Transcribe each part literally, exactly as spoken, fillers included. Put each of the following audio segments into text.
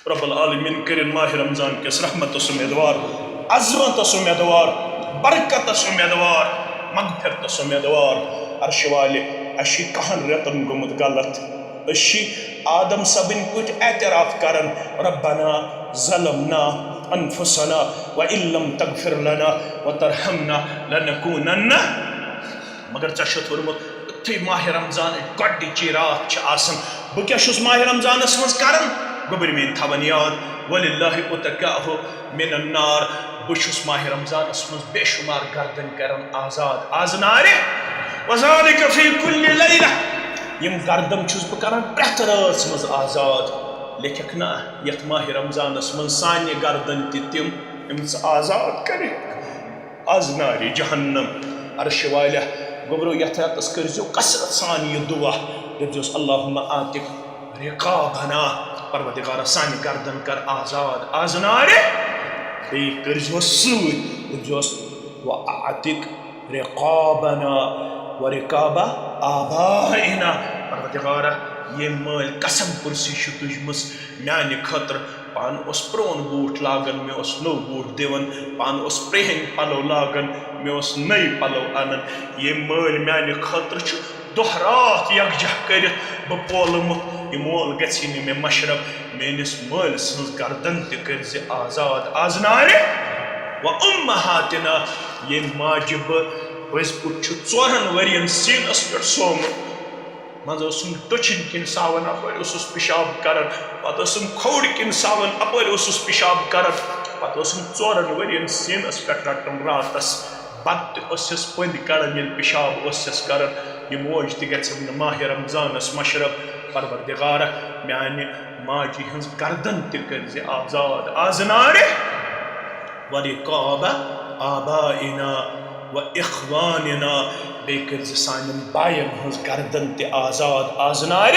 رب العالمین کٔرِن ماہِ رمضان کِس رحمتس اُمیدوار، عظمتس اُمیدوار، برکتس اُمیدوار، مغفرتس اُمیدوار۔ عرشہِ والہِ، اَسہِ چھِ کہن رٮ۪تن گوٚمُت غلط۔ أسۍ چھِ آدم صٲبٕنۍ پٲٹھۍ اعتراف کران، ربنا ظلمنا انفسنا وان لم تغفر لنا وترحمنا لنکونن۔ مگر ژےٚ چھُتھ ووٚنمُت، یُتھُے ماہِ رمضانٕچ گۄڈٕنِچی راتھ چھِ آسان، بہٕ کیٛاہ چھُس ماہِ رمضانَس منٛز کران؟ گوٚبرۍ میٛٲنۍ تھاوان یاد، وللہ اتقاہ من النار، بہٕ چھُس ماہِ رمضانَس منٛز بے شمار گردن کران آزاد، آز نارِ، وذالک فی کل لیلہ، یِم گردن چھُس بہٕ کران پرٛٮ۪تھ رٲژ منٛز آزاد۔ لیکھکھ نا یَتھ ماہِ رمضانَس منٛز سانہِ گردن تہِ تِم، یِم ژٕ آزاد کٔرِتھ۔ از نارِ جہنم۔ عرشہِ والہ، گوٚبرو، یتھ رٮ۪تس کٔرزیو کثرت سان یہِ دعا، دٔپزیوس، اللہم آتک رقابنا، پروردگارا، سانہِ گردن کر آزاد از نارِ۔ بیٚیہِ کٔرزیوس سۭتۍ، دٔپزیوس، و آتک رقابنا و رقاب آبائنا، پروردگارا، ییٚمۍ مٲلۍ قسم پُرسی چھِ تُجمٕژ میانہِ خٲطرٕ، پانہٕ اوس پرون بوٗٹھ لاگان، مےٚ اوس نوٚو بوٗٹھ دِوان، پانہٕ اوس پرٛہنۍ پلو لاگان، مےٚ اوس نٔے پلو انان۔ ییٚمۍ مٲلۍ میانہِ خٲطرٕ چھُ دۄہ راتھ یکجاہ کٔرِتھ بہٕ پولمُت، یہِ مول گژھِ نہٕ مےٚ مشرب۔ میٲنِس مٲلۍ سٕنٛز گردن تہِ کٔرۍ زِ آزاد از نارِ۔ و امہاتنا، ییٚمۍ ماجہِ بہٕ پٔزۍ پٲٹھۍ چھُ ژورن ؤرین سیٖنس پٮ۪ٹھ سومُت۔ منٛزٕ اوسُم ٹۄچھِنۍ کِنۍ ساوان، اَپٲرۍ اوسُس پِشاب کَران، پَتہٕ ٲسٕم کھوٚوُر کِنۍ ساوان، اَپٲرۍ اوسُس پِشاب کَران، پَتہٕ اوسُم ژورَن ؤرِیَن سیٖنَس پٮ۪ٹھ رَٹان راتَس۔ بَتہٕ تہِ ٲسِس پٔنٛدۍ کَڑان، ییٚلہِ پِشاب ٲسِس کَران۔ یہِ موج تہِ گژھٮ۪م نہٕ ماہِ رمضانَس مَشرَف۔ پَروَردِگارا، میٛانہِ ماجہِ ہٕنٛز گردَن تہِ کٔرۍ زِ آزاد آز نارِ۔ ورقاب آبائنا و اخواننا، بیٚیہِ کٔرۍ زِ سانٮ۪ن باین ہٕنٛز گردن تہِ آزاد آز نارِ۔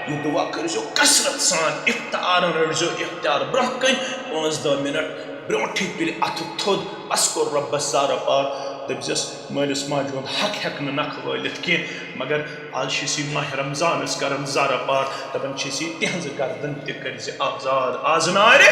یہِ دعا کٔرۍ زیو کثرت سان، افطارن رٔٹۍ زیو افطار برونٛہہ کنہِ پانٛژھ دہ منٹ برونٛٹھٕے تُلہِ اتھُک تھوٚد، بس کوٚر رۄبس زارٕ پار، دٔپۍ زٮ۪س مٲلِس ماجہِ ہُنٛد حق ہٮ۪کہٕ نہٕ نکھٕ وٲلِتھ کینٛہہ، مگر آز چھِ أسۍ یہِ ماہِ رمضان أسۍ کران زارٕ پار، دپان چھِ أسۍ یہِ تِہنٛزٕ گردن تہِ کٔرۍ زِ آزاد آز نارِ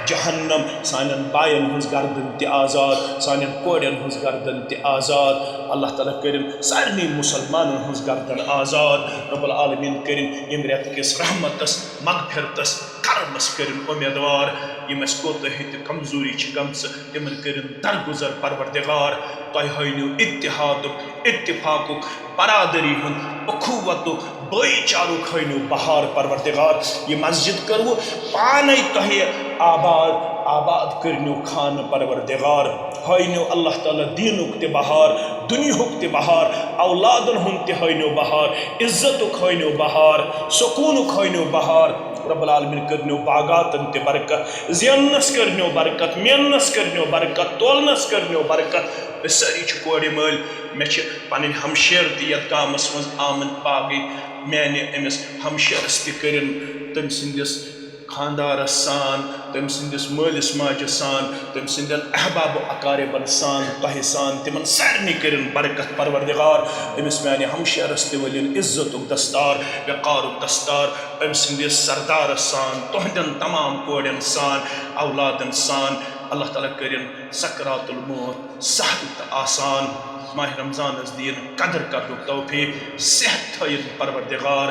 جہنم، سانٮ۪ن باین ہٕنٛز گردن تہِ آزاد، سانٮ۪ن کورٮ۪ن ہٕنٛز گردن تہِ آزاد۔ اللہ تعالیٰ کٔرِن سارنٕے مسلمانن ہٕنٛز گردن آزاد۔ رب العالمین کٔرِن ییٚمہِ رٮ۪تہٕ کِس رحمتس، مغفرتس، کرمس کٔرِن اُمیدوار۔ یِم اَسہِ کوتٲہی تہٕ کمزوری چھِ گٔمژٕ، تِمن کٔرِن درگُزر پروردگار۔ تۄہہِ ہٲینو اتحادُک، اتفاقُک، برادری ہُنٛد، اخوتُک، بٲیی چارُک ہٲینو بہار پروردگار۔ یہِ مسجد کٔروٕ پانے تۄہہِ آباد، آباد کٔرنو خانہٕ پروردگار۔ ہٲینو اللہ تعالیٰ دینُک تہِ بہار، دُنیاہُک تہِ بہار، اولادن ہُنٛد تہِ ہٲینو بہار، عزتُک ہٲینو بہار، سکوٗنُک ہٲینو بہار۔ رب العالمین کٔرنو باغاتن تہِ برکت، زیننس کٔرنو برکت، میننس کٔرنو برکت، تولنس کٔرنو برکت۔ أسۍ سٲری چھِ کورِ مٲلۍ۔ مےٚ چھِ پنٕنۍ ہمشیر تہِ یتھ گامس منٛز آمٕتۍ باقٕے۔ میانہِ أمِس ہمشیرس تہِ کٔرِن تٔمۍ سٕنٛدِس خاندارس سان، تٔمۍ سٕنٛدِس مٲلِس ماجہِ سان، تٔمۍ سٕنٛدٮ۪ن احباب و اقاربن سان، تۄہہِ سان، تِمن سارنٕے کٔرِن برکت پروردگار۔ أمِس میانہِ ہمشیرس تہِ ؤلِن عزتُک دستار، وقارُک دستار، أمۍ سٕنٛدِس سردارس سان، تُہنٛدٮ۪ن تمام کورٮ۪ن سان، اولادن سان۔ اللہ تعالیٰ کٔرِن سکرات الموت سہل تہٕ آسان۔ ماہِ رمضانس دِیِن قدر کرنُک توفیق، صحت تھٲیِن پروردگار،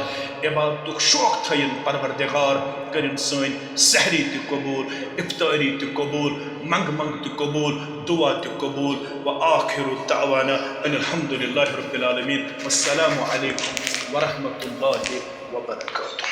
عبادتُک شوق تھٲیِن پروردگار، کٔرِن سٲنۍ سحری تہِ قبوٗل، افطٲری تہِ قبوٗل، منٛگہٕ منٛگہٕ تہِ قبوٗل، دعا تہِ قبوٗل۔ وآخر دعوانا ان الحمد للہ رب العالمین۔ والسلام علیکم ورحمۃ اللہ وبرکاتہ۔